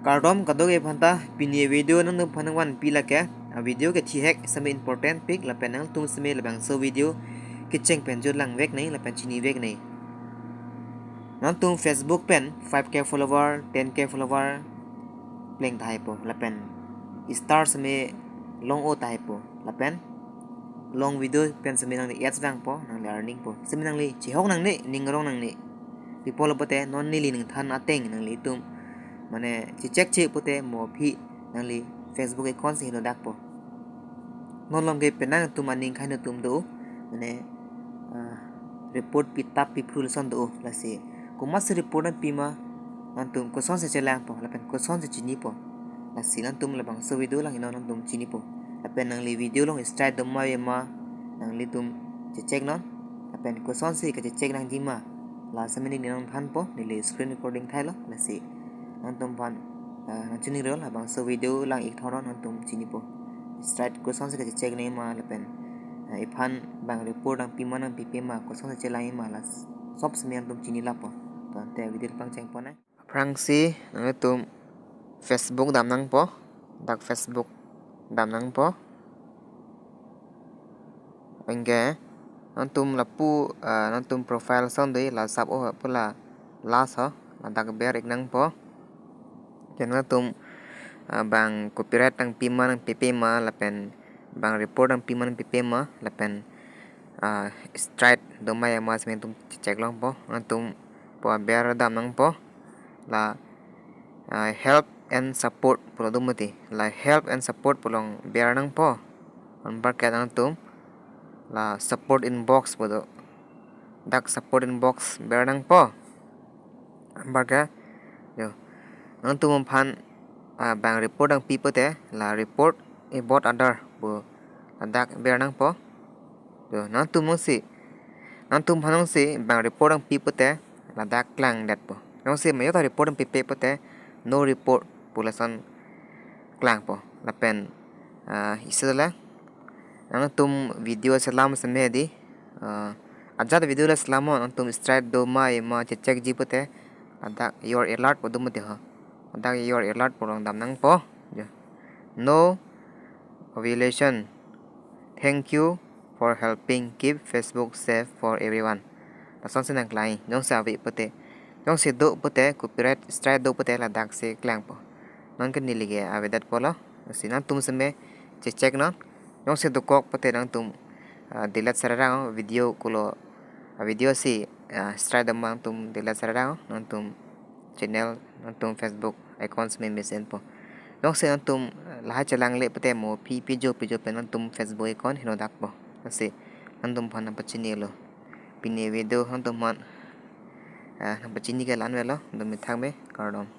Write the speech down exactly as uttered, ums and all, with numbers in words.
Kardom kadokave aphanta, pini video nangtumphan nangvanpi lake, a video ke thihek seme important pik lapen nangtum seme labangso video kecheng pen jut langvek nai lapen chinivek nai. Nangtum Facebook pen five K follower, ten K follower pleng tahai po lapen star seme long-o tahai po lapen long video pen seme nangli ads vangpo, nangli earning po. Seme nangli chehok nangne, ning arong nangne. Pi apotlo pulote non neli ningthan ateng nanglitum mane checheck che pute mo aphi nangli Facebook account si henodak po. Non malom ke penang atum aning khang atum do, mane, ah, report pitap piphru lason do, lasi komatsi report nangpi ma, nangtum kosonsi chelangpo lapen kosonsi chinipo. Lasi nangtum labangso video lang ino nangtum chinipo. Lapen nangli video along strike doma ave ma, nanglitum checheck non. Lapen kosonsi kachecheck nangji ma, la seme neli nangthanpo, neli screen recording thailo, lasi nangtumphan, ah, nangchiningri lo, labangso video lang ik thon non nangtum chinipo. Strike kosonsi kachecheck nangji ma lapen, ah, iphan bang report nangpi ma nangpipe ma, kosonsi chelang ma, la sob seme nangtum chini lapo. To ante video pangcheng pon nang. Aphrangsi nangtum Facebook dam nangpo, dak Facebook dam nangpo. Anke nangtum lapu, ah, nangtum profile ason do, la sap-o pu la last ho, ladak ber ik nangpo. Anke nangtum, ah, bang copyright nangpi ma nangpipe ma lapen bang report nangpi ma nangpipe ma lapen, ah, strike doma ave ma seme nangtum checheck longpo. Nangtum pu aber dam nangpo, la, ah, help and support pulo do mati. La help and support pu along ber nangpo. Anparke nangtum la support inbox pu do, dak support inbox ber nangpo. Anparke, yo, nangtum aphan, ah, bang report nangpi pute la report about other pu ladak ber nangpo. Yo, nangtum jongsi, nangtumphan jongsi bang report nangpi pute ladak klangdetpo. Jongsi majok ta report nangpipe pute no report pu lason klangpo. Lapen, ah, isi dolang, nangtum video selam seme di, ah, ajat video le selam ho, nangtum strike doma ave ma checheckji pute ladak your alert pu do mati ho. Ladak your alert pu along dam nangpo. Yo. No violation. Thank you for helping keep Facebook safe for everyone. Lasonsi nangklang, jongsi ave pute. Jongsi do pute, copyright strike do pute ladaksi klangpo. Non ke neli ke avedetpo lo. Lasi nangtum seme checheck non. Jongsi dokok pute nangtum, ah, delete serarang video kulo, ah, video si, ah, strike dam ma nangtum delete serarang nangtum channel, nangtum Facebook account seme mesenpo. Jongsi nangtum lahai chelangle pute mo aphi pijo pijo pen nangtum Facebook account henodakpo. Lasi nangtumphan nangpachinilo. Pini video nangtumphan, ah, nangpachini ke la-an avelo, dumi thakme, kardom.